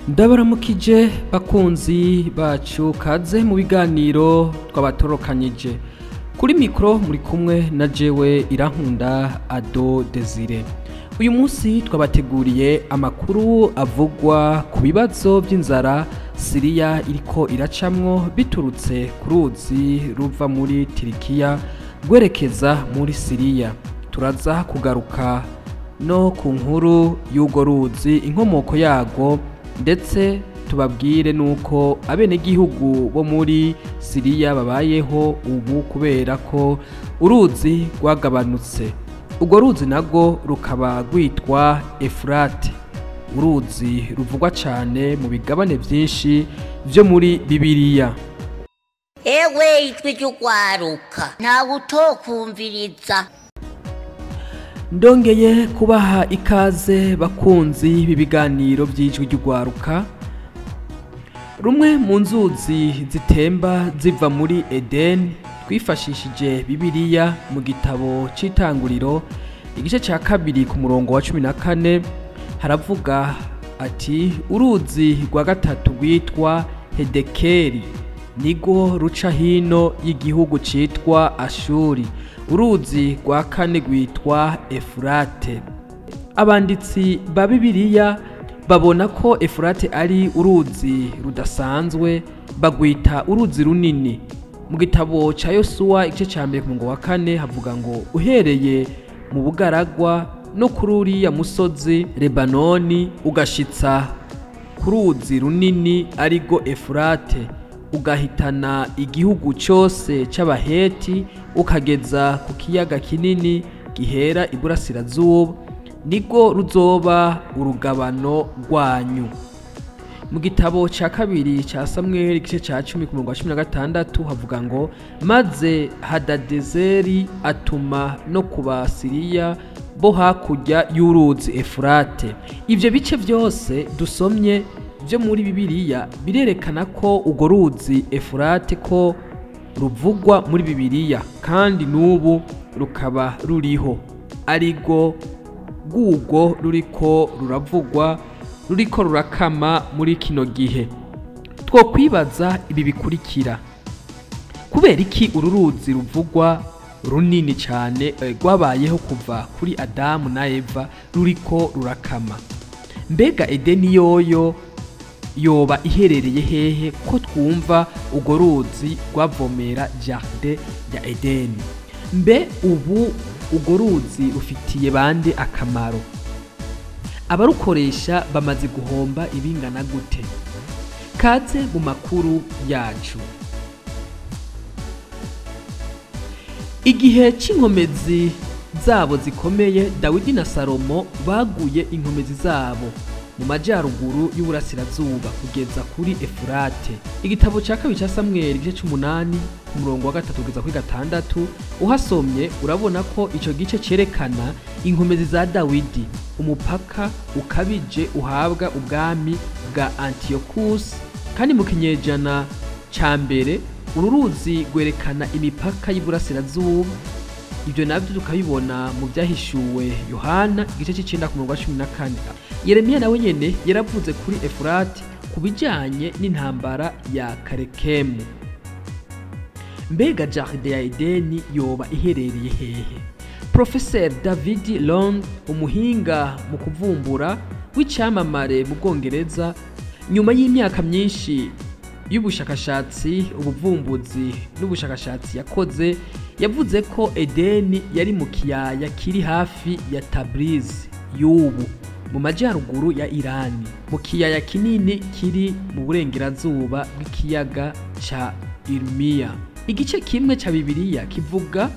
Ndabaramukije bakunzi bacu, kaze mu biganiro twabatorokanyije. Kuri mikro muri kumwe na jewe Irankunda Ado Desire. Uyu munsi twabateguriye amakuru avugwa ku bibazo by'inzara Siriya iriko iracamwo biturutse ku ruzi ruva muri Tirikiya rwerekeza muri Siriya. Turaza kugaruka no ku nkuru y'urwo ruzi, inkomoko yarwo, ndetse tubabwire nuko abenegihugu bo muri Siriya babayeho ubu kubera ko uruzi rwagabanutse. Urwo ruzi narwo rukaba rwitwa Efurate, uruzi ruvugwa cane mu bigabane vyinshi vyo muri Bibiliya. Ewe, ijwi ry'ugwaruka, ntawe utokumviriza. Ndongeye kubaha ikaze bakunzi b'ibiganiro by'Ijwi ry'Ugwaruka. Rumwe mu nzuzi zitemba ziva muri Eden, twifashishije Bibiliya mu gitabo c'Itanguriro igice ca 2 ku murongo wa 14, haravuga ati: uruzi rwa gatatu rwitwa Hedekeri, nirwo ruca hino y'igihugu citwa Ashuri. Uruzi rwa kane rwitwa Efurate. Abanditsi ba Bibiliya babona ko Efurate ari uruzi rudasanzwe, bagwita uruzi runini. Mu gitabo ca Yosuwa igice ca 1 ku murongo wa 4 havuga ngo: uhereye mu bugaragwa no kuri uriya musozi Lebanoni ugashitsa ku ruzi runini arirwo Efurate, ugahitana igihugu cyose c'Abaheti, ukageza ku kiyaga kinini gihera iburasirazuba, nirwo ruzoba urugabano rwanyu. Mu gitabo ca 2 ca Samweli igice ca 10 ku murongo wa 16 havuga ngo: maze Hadadezeri atuma no ku Basiriya bo hakurya y'uruzi Efurate. Ivyo bice vyose dusomye vyo muri Bibiliya birerekana ko urwo ruzi Efurate ko ruvugwa muri Bibiliya, kandi n'ubu rukaba ruriho, arirwo rw'urwo ruriko ruravugwa, ruriko rurakama muri kino gihe. Twokwibaza ibi bikurikira: kubera iki uru ruzi ruvugwa runini cyane rwabayeho kuva kuri Adamu na Eva ruriko rurakama? Mbega Edeni yoyo yoba iherereye hehe ko twumva urwo ruzi rwavomera jardin ya Edeni? Mbe ubu urwo ruzi rufitiye bande akamaro? Abarukoresha bamaze guhomba ibingana gute? Kaze mu makuru yacu. Igihe c'inkomezi zabo zikomeye, Dawidi na Salomo baguye inkomezi zabo mu majyaruguru y'uburasirazuba kugeza kuri Efurate. Igitabo ca 2 ca Samweli igice c'umunani ku murongo wa 3 kugeza kuri 6, uhasomye urabona ko ico gice cerekana inkomezi za Dawidi, umupaka ukabije uhabwa ubwami bwa Antiochus. Kandi mu kinyejana ca mbere uru ruzi rwerekana imipaka y'iburasirazuba. Ibyo nabyo tukabibona mu byahishuwe Yohana igice c'icenda ku murongo wa 14. Yeremiya nawe nyene yaravuze kuri Efurate ku bijanye n'intambara ya Karekemu. Mbega jardin ya Edeni yoba iherereye hehe? Professor David Long, umuhinga mu kuvumbura w'icamamare mu Bwongereza, nyuma y'imyaka myinshi y'ubushakashatsi, ubuvumbuzi n'ubushakashatsi yakoze, yavuze ko Edeni yari mu kiyaya kiri hafi ya Tabriz y'ubu, mu majyaruguru ya Irani, mu kiyaya kinini kiri mu burengerazuba bw'ikiyaga ca Irmiya. Igice kimwe ca Bibiliya kivuga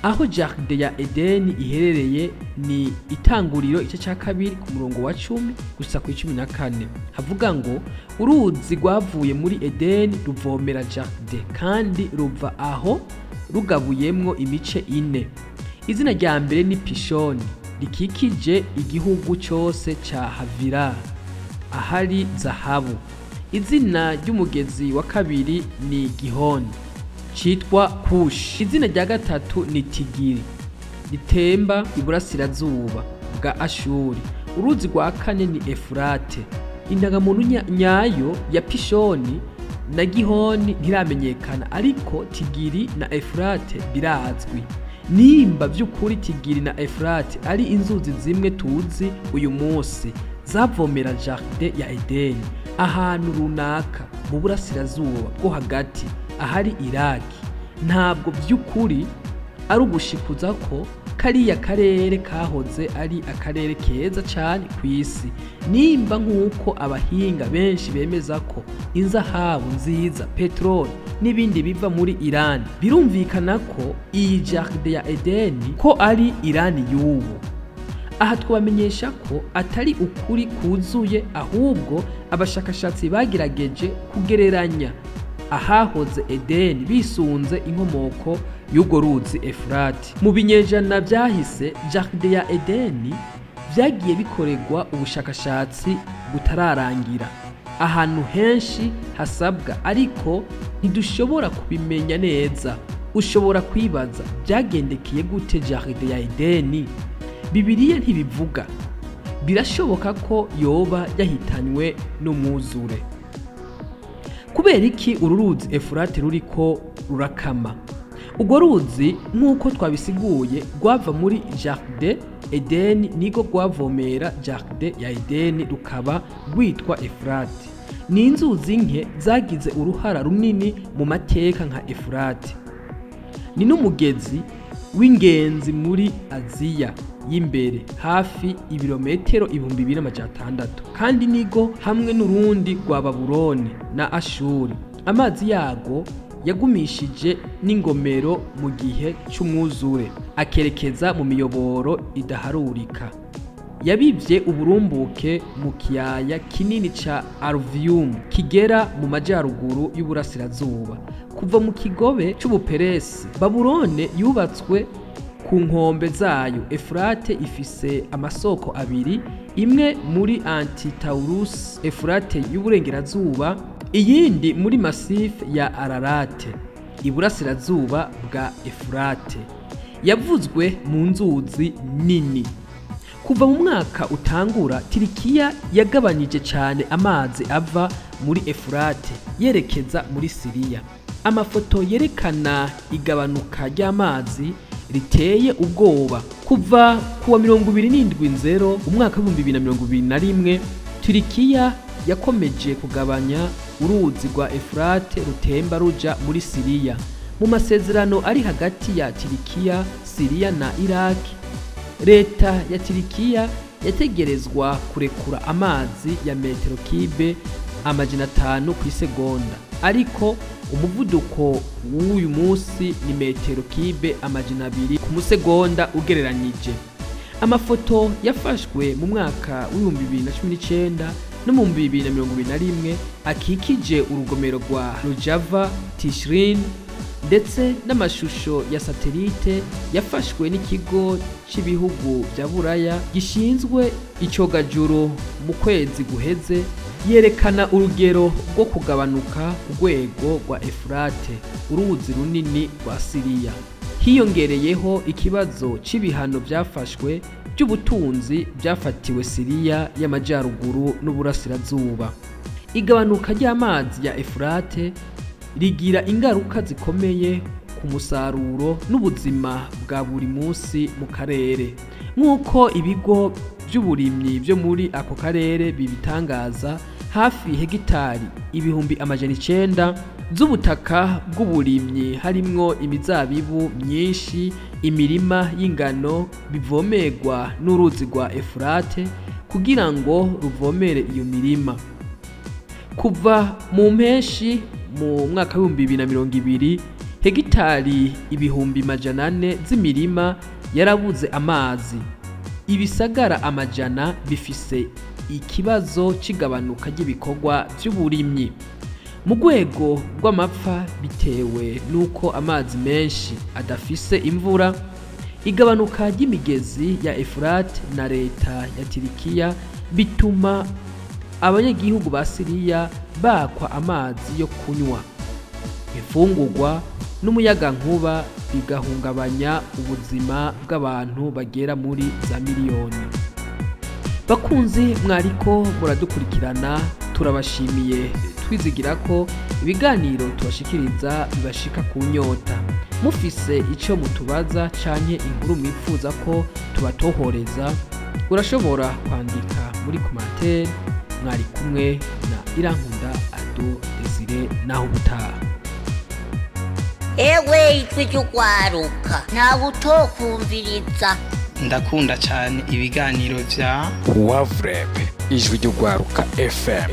aho jardin ya Edeni iherereye ni Itanguriro igice ca 2 ku murongo wa 10 gusa ku 14. Havuga ngo: uruzi rwavuye muri Edeni ruvomera jardin, kandi ruva aho rugabuyemwo imice ine. Izina rya mbere ni Pishoni, rikikije igihugu cyose ca Havila ahari zahabu. Izina ry'umugezi wa kabiri ni Gihoni, citwa Kushi. Izina rya gatatu ni Tigiri, ritemba iburasirazuba bwa Ashuri. Uruzi rwa kane ni Efurate. Indangamuntu nyayo ya Pishoni na Gihoni ntiramenyekana, ariko Tigiri na Efurate birazwi. Nimba by'ukuri Tigiri na Efurate ari inzuzi zimwe tuzi uyu munsi zavomera Jardin ya Edeni ahantu runaka mu burasirazuba bwo hagati ahari Iraki, ntabwo by'ukuri ari ugushikuza ko kariya karere kahoze ari akarere keza cyane ku isi. Nimba nk'uko abahinga benshi bemeza ko inzahabu nziza, peteroli n'ibindi biva muri Iran, birumvikana ko iyi Jardin ya Edeni ko ari Iran y'ubu. Aha twabamenyesha ko atari ukuri kuzuye, ahubwo abashakashatsi bagerageje kugereranya ahahoze Edeni bisunze inkomoko y'urwo ruzi Efurati. Mu binyejana byahise, Jardin ya Edeni byagiye bikorerwa ubushakashatsi butararangira ahantu henshi hasabwa, ariko ntidushobora kubimenya neza. Ushobora kwibaza byagendekeye gute Jardin ya Edeni? Bibiliya ntibivuga. Birashoboka ko yoba yahitanywe n'umwuzure. Kubera iki uru ruzi Efurate ruriko rurakama? Urwo ruzi nk'uko twabisiguye rwava muri Jardin Edeni, niko rwavomera Jardin ya Edeni, rukaba rwitwa Efurate. Ni inzuzi nke zagize uruhara runini mu mateka nka Efurate. Ni n'umugezi w'ingenzi muri Aziya y'imbere, hafi ibirometero 2600, kandi nigo hamwe n'urundi rwa Babuloni na Ashuri. Amazi yago yagumishije n'ingomero mu gihe c'umwuzure, akerekeza mu miyoboro idaharurika. Yabivye uburumbuke mu kiyaya kinini ca Aluvium kigera mu majaruguru y'uburasirazuba. Kuva mu kigobe c'Ubuperesi, Babulone yubatswe ku nkombe zayo. Efurate ifise amasoko abiri, imwe muri Antitaurus, Efurate y'uburengerazuba, iyindi muri Masif ya Ararate, iburasirazuba bwa Efurate. Yavuzwe mu nzuzi nini. Kuva mu mwaka utangura, Tirikiya yagabanije cyane amazi ava muri Efurate yerekeza muri Siriya. Amafoto yerekana igabanuka ry'amazi riteye ubwoba. Kuva kuwa 27 umwaka 2021, Turikiya yakomeje kugabanya uruzi rwa Efurate rutemba ruja muri Siriya. Mu masezerano ari hagati ya Turikiya, Siriya na Iraq, leta ya Turikiya yategerezwa kurekura amazi ya metero kibe 500 ku isegonda, ariko umuvuduko w'uyu munsi ni metero kibe 200 ku musegonda ugereranyije. Amafoto yafashwe mu mwaka w'ibihumbi 2019 no mu 2021 akikije urugomero rwa Rojava Tishrin, ndetse n'amashusho ya satelite yafashwe n'ikigo cy'ibihugu bya Buraya gishinzwe icogajuru mu kwezi guheze, yerekana urugero rwo kugabanuka ku rwego rwa Efurate, uruzi runini rwa Siriya. Hiyongereyeho ikibazo c'ibihano byafashwe by'ubutunzi byafatiwe Siriya y'amajyaruguru n'uburasirazuba. Igabanuka ry'amazi ya Efurate rigira ingaruka zikomeye ku musaruro n'ubuzima bwa buri munsi mu karere, nk'uko ibigo by'uburimyi byo muri ako karere bibitangaza. Hafi hegitari 900,000 z'ubutaka bw'uburimyi harimwo imizabibu myinshi, imirima y'ingano bivomerwa n'uruzi rwa Efurate kugira ngo ruvomere iyo mirima. Kuva mu mpeshi mu mwaka w'ibihumbi 2020, hegitari 400,000 z'imirima yarabuze amazi. Ibisagara 100 bifise ikibazo c'igabanuka ry'ibikorwa by'uburimyi mu rwego rw'amapfa bitewe n'uko amazi menshi adafise imvura. Igabanuka ry'imigezi ya Efurate na leta ya Tirikiya bituma abanyagihugu ba Siriya bakwa amazi yo kunywa, imfungurwa n'umuyagankuba, bigahungabanya ubuzima bw'abantu bagera muri za miliyoni. Bakunzi mwariko muradukurikirana, turabashimiye, twizigira ko ibiganiro tubashikiriza bibashika ku nyota. Mufise icyo mutubaza canke inkuru mwifuza ko tubatohoreza, urashobora kwandika muri commentaire. Mwari kumwe na Irankunda Ado Desire, naho ubutaha. Ewe Ijwi ry'Urwaruka, ntawe utokumviriza. Ndakunda cyane ibiganiro bya Wavurep, Ijwi ry'Urwaruka FM.